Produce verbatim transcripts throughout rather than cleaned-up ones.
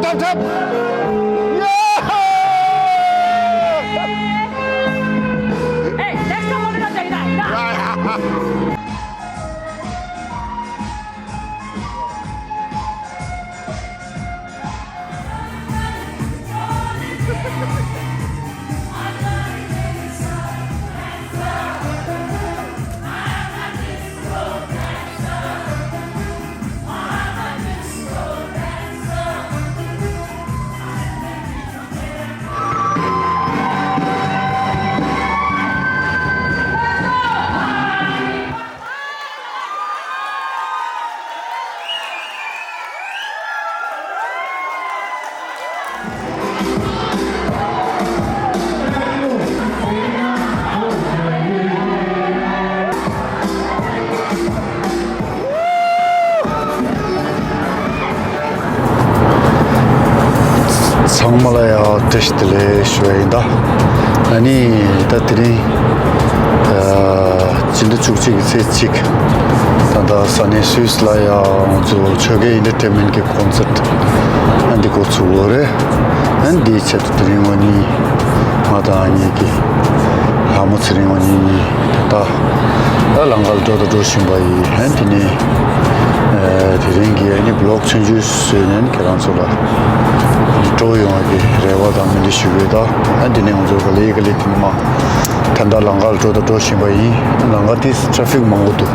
ཐབས་ཐབས། ཡ། Hey, next time, what did I say? ཚང་མ་ལ་ཡང་བཀྲ་ཤིས་བདེ་ལེགས་ཞུ་བ་ཡིན་ད། ཨ་ནི་ད་དེ་རིང་ཨ་སྤྱི་ཟླ་བཅུ་གཅིག་གི་ཚེས་གཅིག་ད་ལྟ་ས་གནས་སུད་སི་ལ་ཡང་ང་ཚོ་ཆོས་སྐད་ཨེན་ཊར་ཊེན་མེན་ཊི་གི་ཀོན་སར་ཊི་ཨ་འདི་འགོ་ཚུགས་ཡོད་རེད། ཨ་ནི་འདིའི་ཆེད་དུ་དེ་རིང་ང་གཉིས་ང་དང་ཨ་མྱེས་ཀྱི་ལྷ་མོ་ཚེ་རིང་ང་གཉིས་གཉིས་ད་ལྟ་ལམ་ཁར་འགྲོ་དང་འགྲོ་བཞིན་པ་ཡིན། ཨ་ནི་དེ་ནས་ཨ་དེ་རིང་གི་ཨ་ནི་བི་ལོག་ཆུང་ཆུང་བཟོས་ནས་ཁྱེད་རང་ཚོ་ལ་སྤྲོ་ཡོང་བའི་རེ་བ་དང་སྨོན་འདུན་ཞུ་གི་ཡོད། ད་ཨ་འདི་ནས་ང་ཚོ་ག་ལེ་ག་ལེ་དེ་ནས་མ་ད་ལྟ་ལམ་ཁར་འགྲོ་དང་འགྲོ་བཞིན་པ་ཡིན། ལམ་ཁ་དེ་ཊ་ཕིག་མང་པོ་འདུག་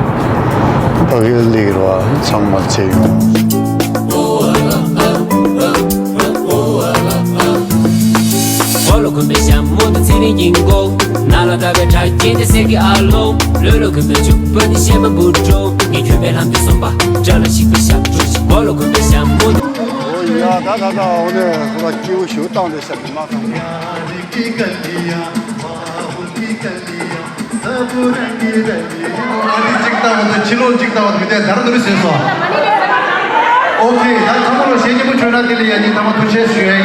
ཕ་གིར་སླེབས་ཀྱི་རེད་བ། ཚང་མ་བྱས་ཡོང་། ཨོ་ཡ་ད་ད་ད་འོ་ནས་ཁོ་ལ་སྐྱིད་པོ་ཞིག་བཏང་འདུག་ཤག་མ་གཏོང་། ཨ་ནི་གཅིག་ལྟ་བུ་དང་ཕྱི་ལོགས་གཅིག་ལྟ་བུ་དེ་དར་འདུར་བཟོས་སོང་། ཨོ་ཁེ། ད་ཚང་མ་ལ་གཞས་སྙན་པོ་བྱོས་ན་དེ་ལ་ཡ་གཉིས་ཐ་མ་ཐུགས་རྗེ་ཞུ་ཡ་ཡིན།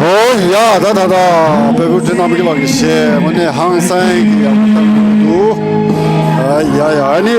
ཨོ་ཡ་ད་ད་ད་བོད་བུ་ཁྲིད་རྣམ་རྒྱལ་ལགས་ཀྱི་གཞས་དངོས་གནས་ཧང་སང་གི་ཡག་པོ་བཏང་འདུག་ཨ་ཡ་ཡ་ཨ་ནི།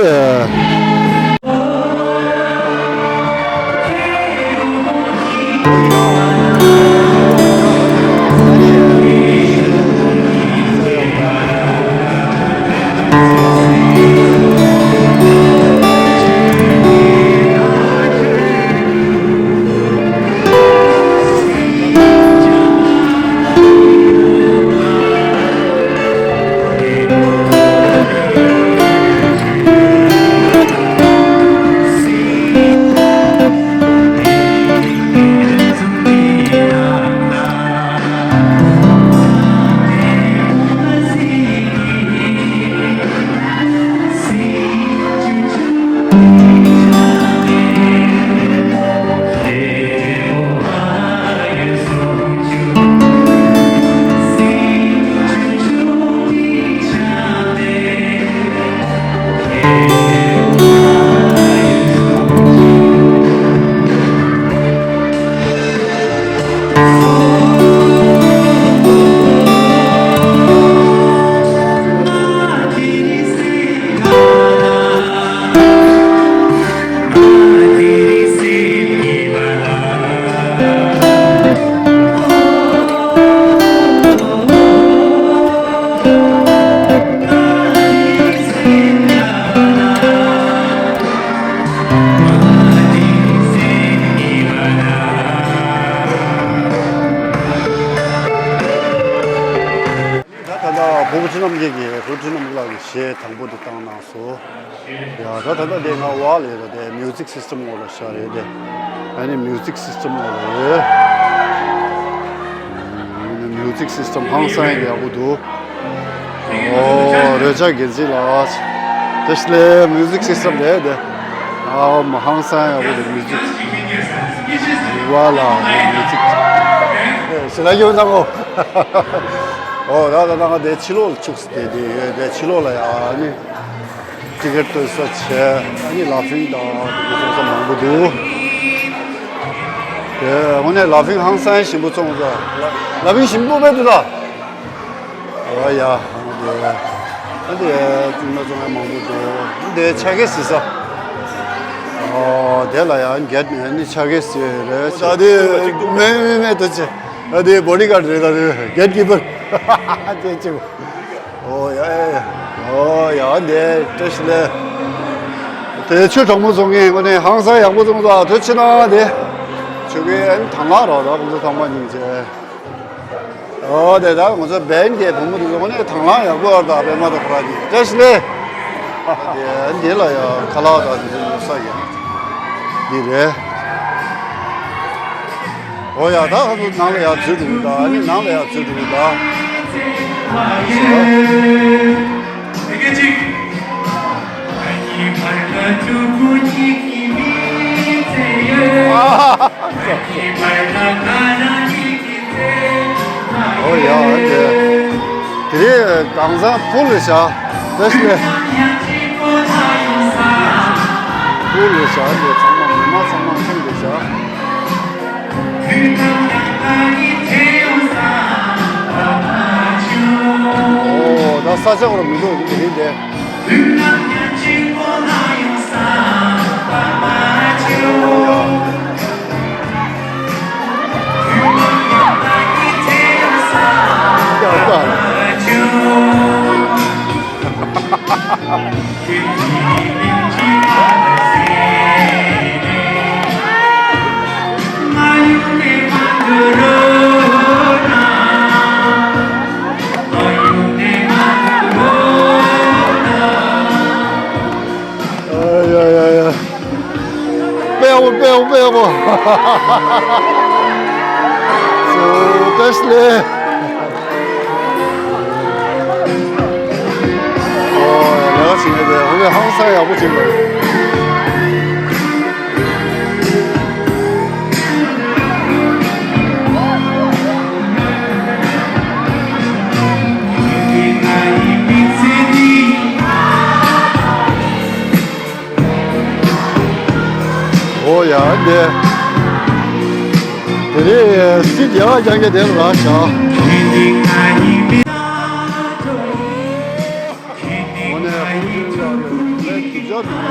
དེ་དང་པོ་དེ་བཏང་གནང་སོང་། ཡ་ད་ད་ལྟ་དེ་ང་བ་ལས་ར་དེ་music system འོག་ལ་ཤར་རེད་དེ། ཨ་ནི་music system འོག་ལ་ཡོད། ཨ་ནི་music system ཧང་སང་ཡག་པོ་འདུག་ཨོ་རོལ་ཆ་རྒྱལ་སྲིད་ལགས། དེ་ཤི་ལེ་music system རེད་དེ། ཨའོ་མ་ཧང་སང་ཡག་པོ་འདུག music། བ་ལ་music། ཞེ་ལ་ཡོད་ན་གོ། ཨོ་ད་ད་ད་ང་དེ་ཕྱི་ལོགས་ལ་ཆུགས་སུ་བསྡད་དེ་ཡོད་དེ་ཕྱི་ལོགས་ལ་ཡ་ཨ་ནི། ཊི་ཀེཊ་བཏོན་ས་བྱས་ཨ་ནི་ལ་ཕིང་དང་དེ་ཚོ་ཚང་མང་པོ་འདུག་དེ་དངོས་གནས་ལ་ཕིང་ཧང་སང་ཞིམ་པོ་བཙོང་ས། ལ་ཕིང་ཞིམ་པོ་མེད་འདུག་ད། ཨོ་ཡ། དེ་ཨ་དེ་བཙོང་ན་བཙོང་ཡ་མང་པོ་འདུག་དེ་ཆ་གེ་སི་ས། ཨོ་དེ་ལ་ཡ་གེཊ་ཨ་ནི་ཆ་གེ་སི་རེད། ད་དེ་མེད་མེད་མེད་དུ་ཆེ། ཨ་དེ་བོ་ཌི་གཱཌ་རེད་ད་དེ་གེཊ་ཀི་པར་ཅེ་ཅེ། ཨོ་ཡ་ཡ་ཡ། ཨོ་ཡ་འདི་བཀྲ་ཤིས་བདེ་ལེགས། དེ་ཆུ་གྲང་མོ་བཙོང་མཁན་ཁོ་ནས་ཧང་སང་ཡག་པོ་བཙོང་ས་དོད་ཕྱི་ནང་དེ། ཆུ་གི་ཨན་དང་ལ་རོ་ད་ཁོང་ཚོ་ཚང་མ་སྙིང་རྗེ། ཨོ་དེ་ད་ཁོང་ཚོ་བན་གྱི་བུ་མོ་དེ་ཚོ་ཁོ་ནས་དང་ལ་ཡག་པོ་ཡོད་ད་པད་མ་དང་ཁོ་ར་གི་བཀྲ་ཤིས་བདེ་ལེགས། དེ་འདི་ལ་ཡ་ཁ་ལག་དང་དེ་ཚོ་ཡོད་ས་ཡ། འདི་རེད། ཨོ་ཡ་ད་ང་ཚོ་ནང་ལ་ཡར་འཛུལ་འགྲོ་གི་འདུག་ཨ་ནི་ནང་ལ་ཡར་འཛུལ་འགྲོ་གི་འདུག་ཨོ་ཡ་ཨ་ནི། དེ་རིང་གང་ཟག་ཕུལ་ལ་བཞག་དེ་ཞིག་ཕུལ་ལ་བཞག་དེ་ཚང་མ་མི་མང་ཚང་མ་ཕུལ་ལ་བཞག་ཨོ་ད་ས་ཆ་བར་མི་འདུག་དེ་རིང་དེ། ཡ་ཡ་ཡ། པེའོ་པེའོ་པེའོ། བཀྲ་ཤིས་བདེ་ལེགས། ཨོ་ཡ་ལགས་ཞིག་ནས་དེ་ཧང་སང་ཡག་པོ་བྱེད་དགོས། ཨོ་ཡ་དེ། དེ་རེད་སི་རྒྱལ་བ་རྐྱང་རྐྱང་དེ་ལ་བཞག་ཨོ་ནས་ཧུ་ཅི་ལ་རེད་དུ་ཇོ་དུ།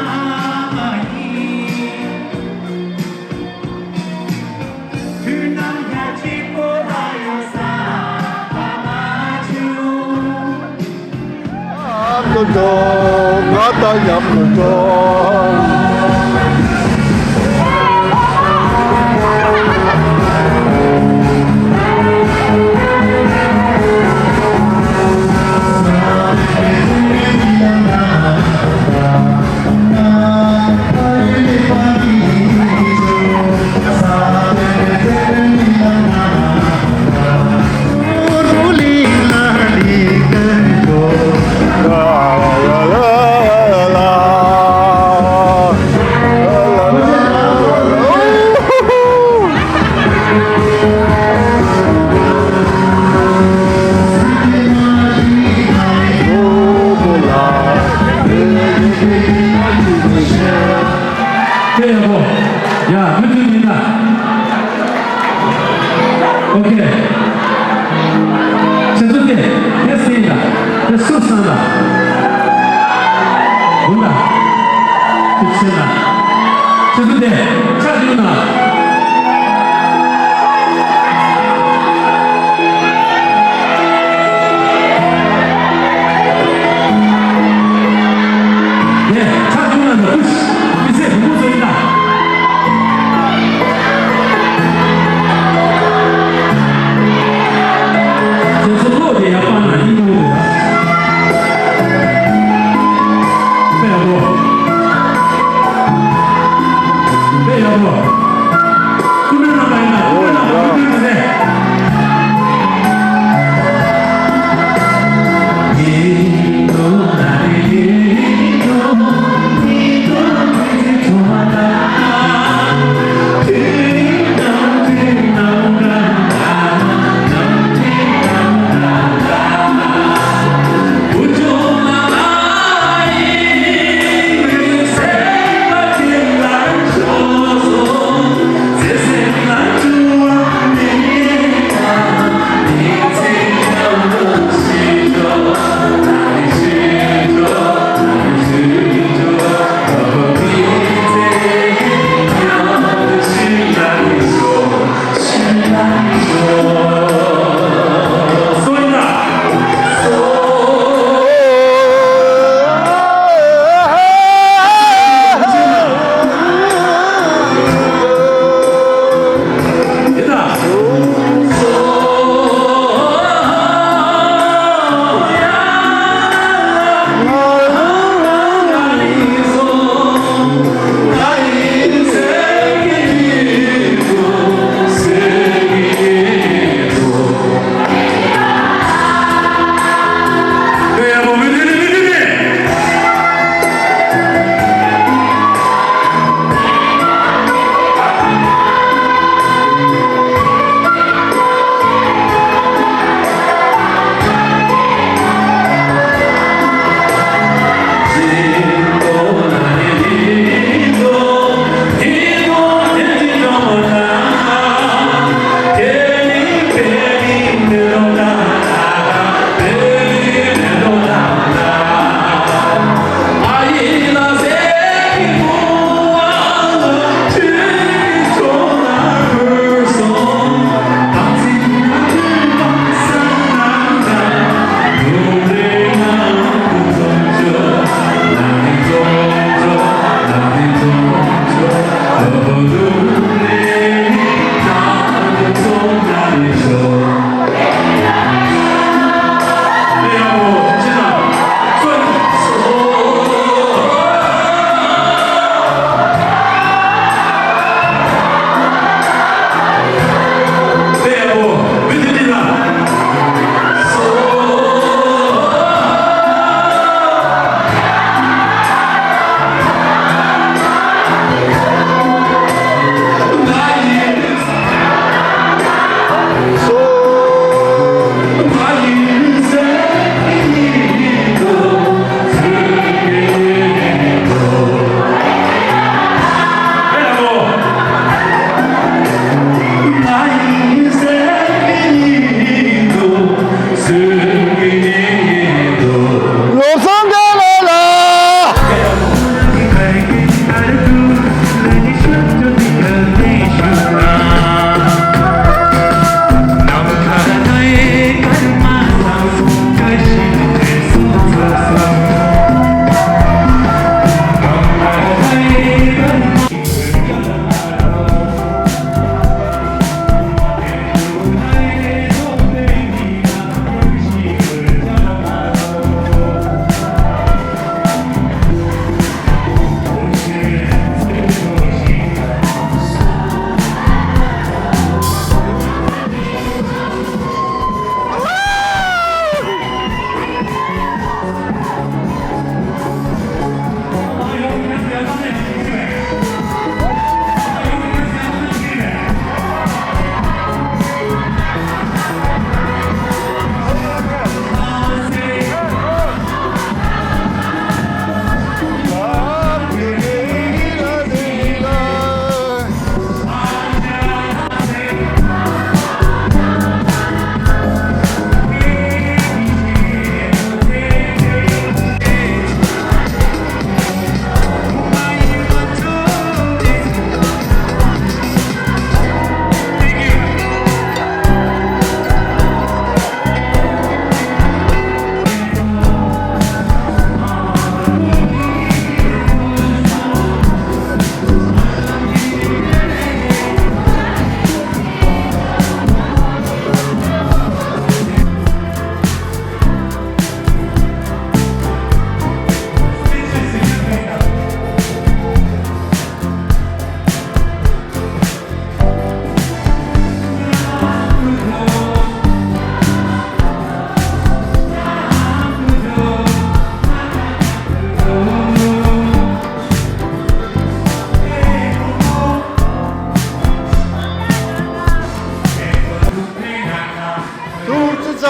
དེ་ཡག་པོ། ཡ་མུ་མཐུད་ཡིན་ད། ཨོ་ཁེ། ཁྱེད་ཚོ་དེ་དེ་སེ་ཡིན་ད། དེ་སུ་སང་ད། འོ་ད། དེ་ཆེ་ད། ཁྱེད་ཚོ་དེ་ཆ་དུ་ན།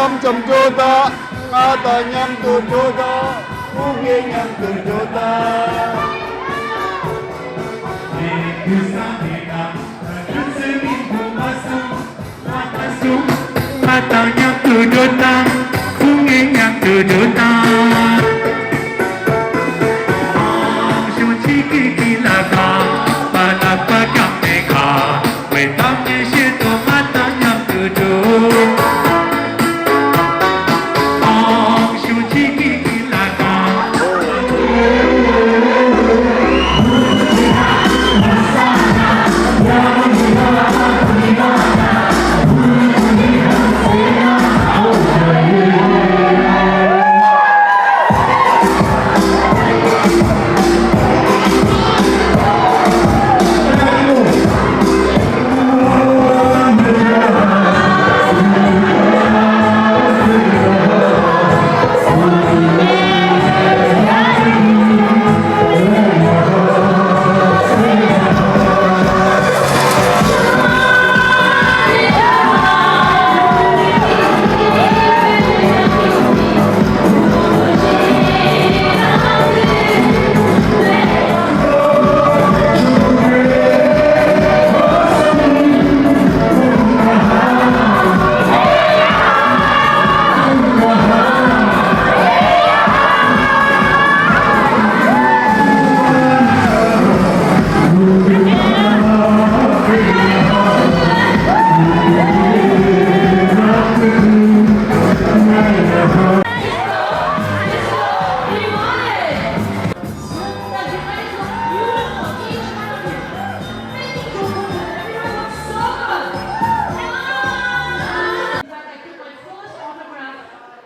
འཇམ་འཇམ་འགྲོ་དང་། ང་དང་མཉམ་དུ་འགྲོ་དང་། བུ་གེ་མཉམ་དུ་འགྲོ་དང་། ང་དང་མཉམ་དུ་འགྲོ་དང་། བུ་གེ་མཉམ་དུ་འགྲོ་དང་།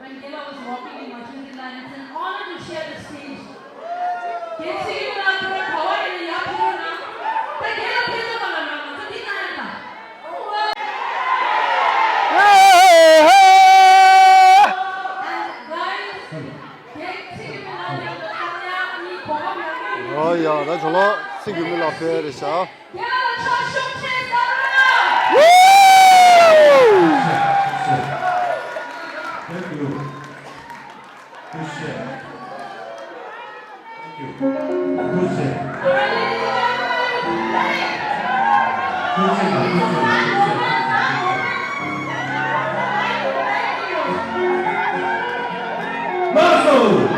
When Gela was walking in Matungi line, it's an honor to share the stage. Kesi ki mila thora khawa ni ya phiro na. Ta Gela phiro na na na ta dina ya ta. And guys, kesi ki mila ni ta ya ni khawa ni. Oh yeah, that's a lot. Sing you love fair is. Woo! Thank you. Appreciate. Thank you. Appreciate. Appreciate. Appreciate. Appreciate. Muscle!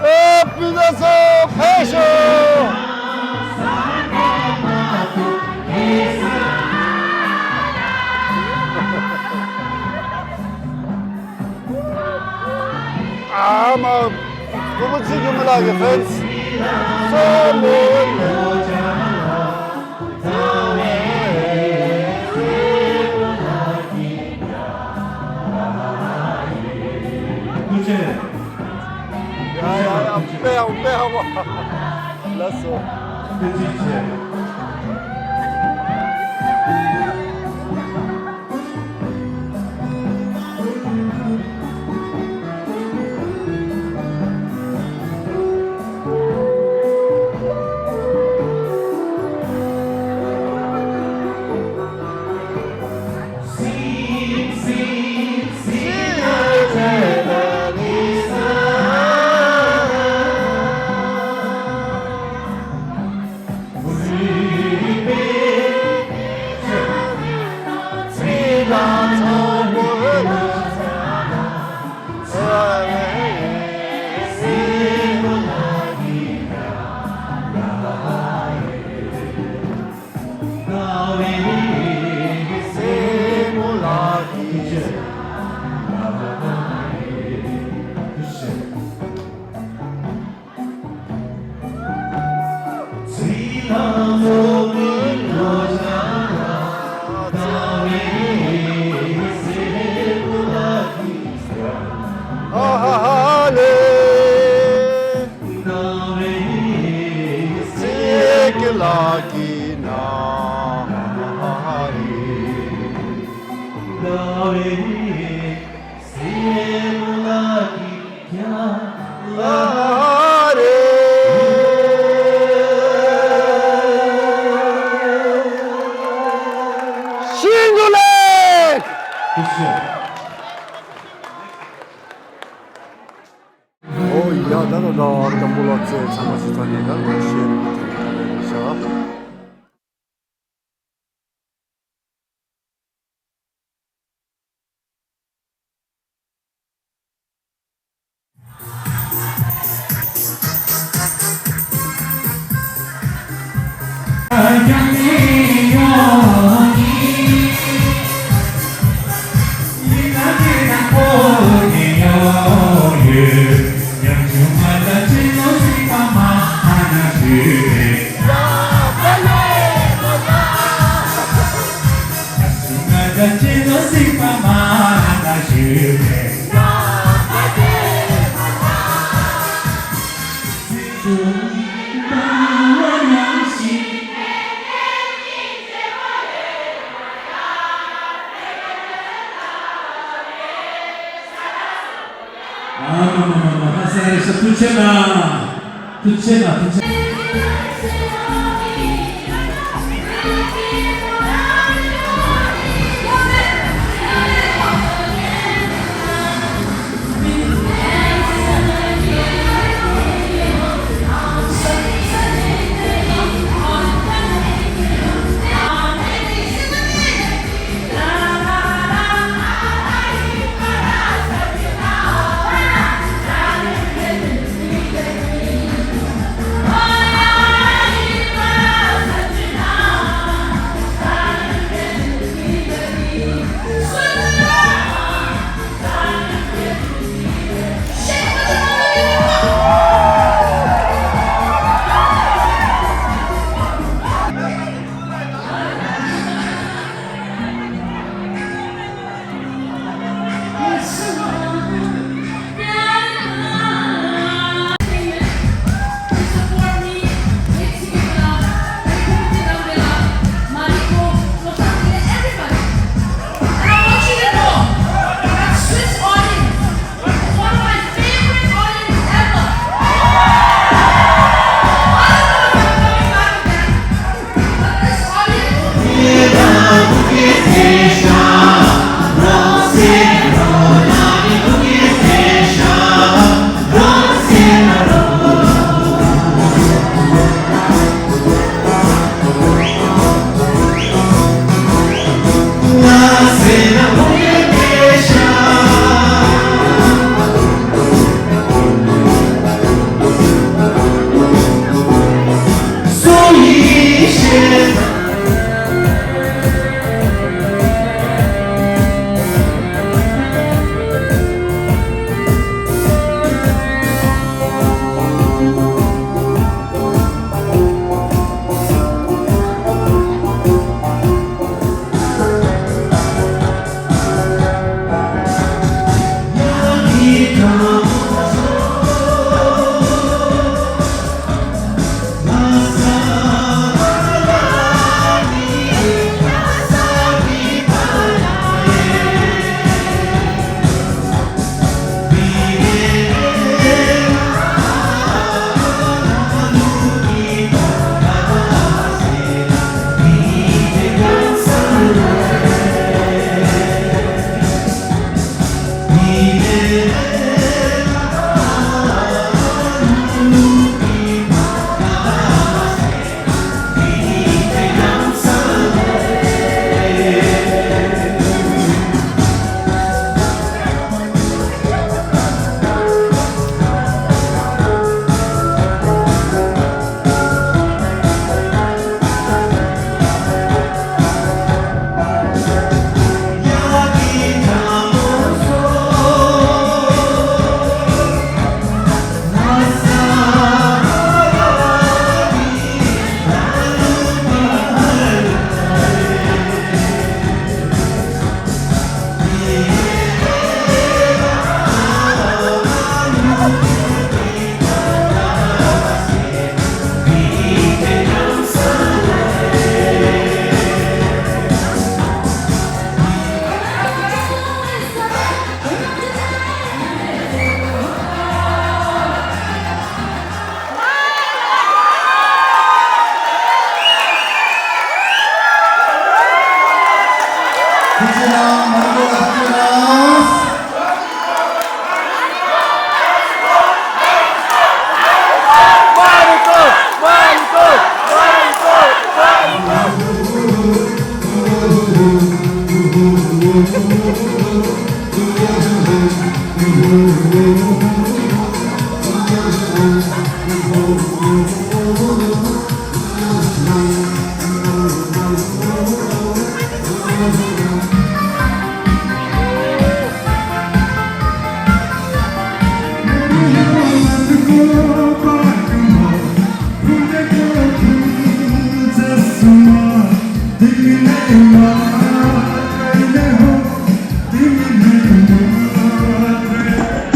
ཨེ། སྤུན་ཟླ་ཚོ་ཕེབས་ཤོག་ཨ་མ། སྐུ་ངོ་ཚེ་རིང་མི་ལགས་ཀྱི་ཕེན་སི། སོ་མོ། ཡ་ཡ་ཡ། དཔེ་ཡག་པོ། དཔེ་ཡག་པོ། ལགས་སོ། ཤིན་ཏུ་ལེགས། ཨོ་ཡ། ད་ད་ད་སྐྱབས་མགོན་ལགས་ཚེ་ཚང་མ་ཞིག་ཚང་ནས་ད་ལོ་ཤེས་ཐུབ་ཐུབ་ཐུབ་ཤག་ཨ་མ་མ་མ་མ། ཧ་སང་རེད་ཤག་ཐུགས་རྗེ་གནང་། ཐུགས་རྗེ་གནང་། ཐུགས་རྗེ།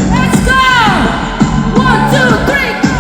Let's go! One, two, three, go!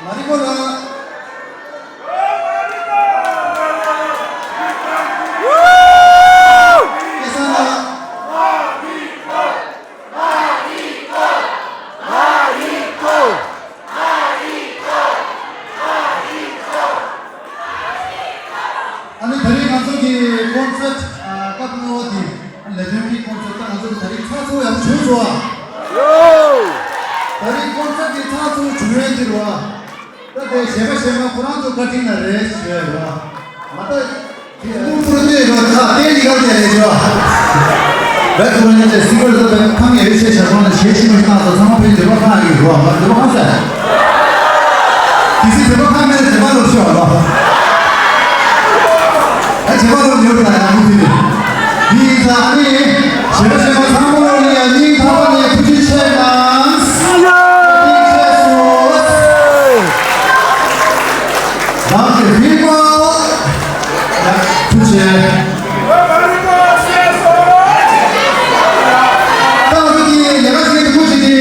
མ་རི་ཀོ་ལགས། སྐལ་བཟང་ལགས། ཨ་ནི་ད་རེས་ང་ཚོ་གི་ཀོན་སར་ཊི་སྐབས་ལྔ་པ་དེ་ལེ་ཇེན་ཌ་རི་ཀོན་སར་ཊི་ད་ང་ཚོ་གི་ད་རེས་ཚགས་ཚུད་ཡག་པོ་བྱུང་སོང་ཨ། ད་རེས་ཀོན་སར་ཊི་དེ་ཚགས་ཚུད་བྱུང་ཡས་དེ་རེད་བ། ད་དེ་གཞས་པ་གཞས་མ་ཁོ་རང་ཚོ་བཀའ་དྲིན་ལ་རེད་ཞུ་ཡས་རེད་བ། མ་ད། དེ་ཀུན་པུར་སྟོད་ལ་ཁ་གཏད་ལི་ཁ་གཏད་ལས་བྱོས། བེད་ཁོ་རང་ཉིད་ཀྱི་སི་ཀར་ལ་བེད་ཁང་ངེས་ཡོད་ཆེ་ཞག་གྲོང་ལ་ཞེ་ཤི་མ་ཤི་ཏང་སོ་ཚང་མ་བེད་འདོད་པ་ཁང་ཡོད་རོགས་མ་འདོད་པ་ཁང་ཟེར། དེ་སི་འདོད་པ་ཁང་མེད་ན་འདོད་པ་ལོ་ཤོག་ལོ། ཨ་འདོད་པ་ལོ་ཡོད་ན་ཡང་མི་ཕི་ནི། དེ་ཡིན་ཙང་ཨ་ནི་ཞེ་པ་ཞེ་པ་ཚང་མ་ལོ་ནི་ཡང་སྙིང་ཐག་པ་ནས་ཐུགས་རྗེ་ཆེ་གནང་། ཐུགས་རྗེ་ཆེ་སོ། བདག་གི་ཕི་མ། ཐུགས་རྗེ་ཆེ། ད་ང་ཚོ་གི་ཉེ་རང་ཞིག་ཐུགས་རྗེ་ཆེ།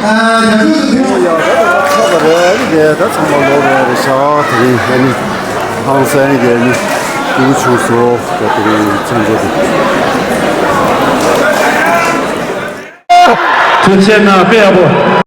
ཨ་རྒྱ་ཕྲུག་ཚོ་ཐུགས་རྗེ་ཆེ། ད་ད་ད་ད་ད་ད་ཚང་མ་ལོག་རེད་རེད་ཤག་དེ་རིང་ཨ་ནི། ཧང་སང་གི་ནི་ཡུལ་ཆུང་སོ་ད་དེ་རིང་མཚན་བརྗོད་དེ། ཐུགས་རྗེ་གནང་དཔེ་ཡག་པོ།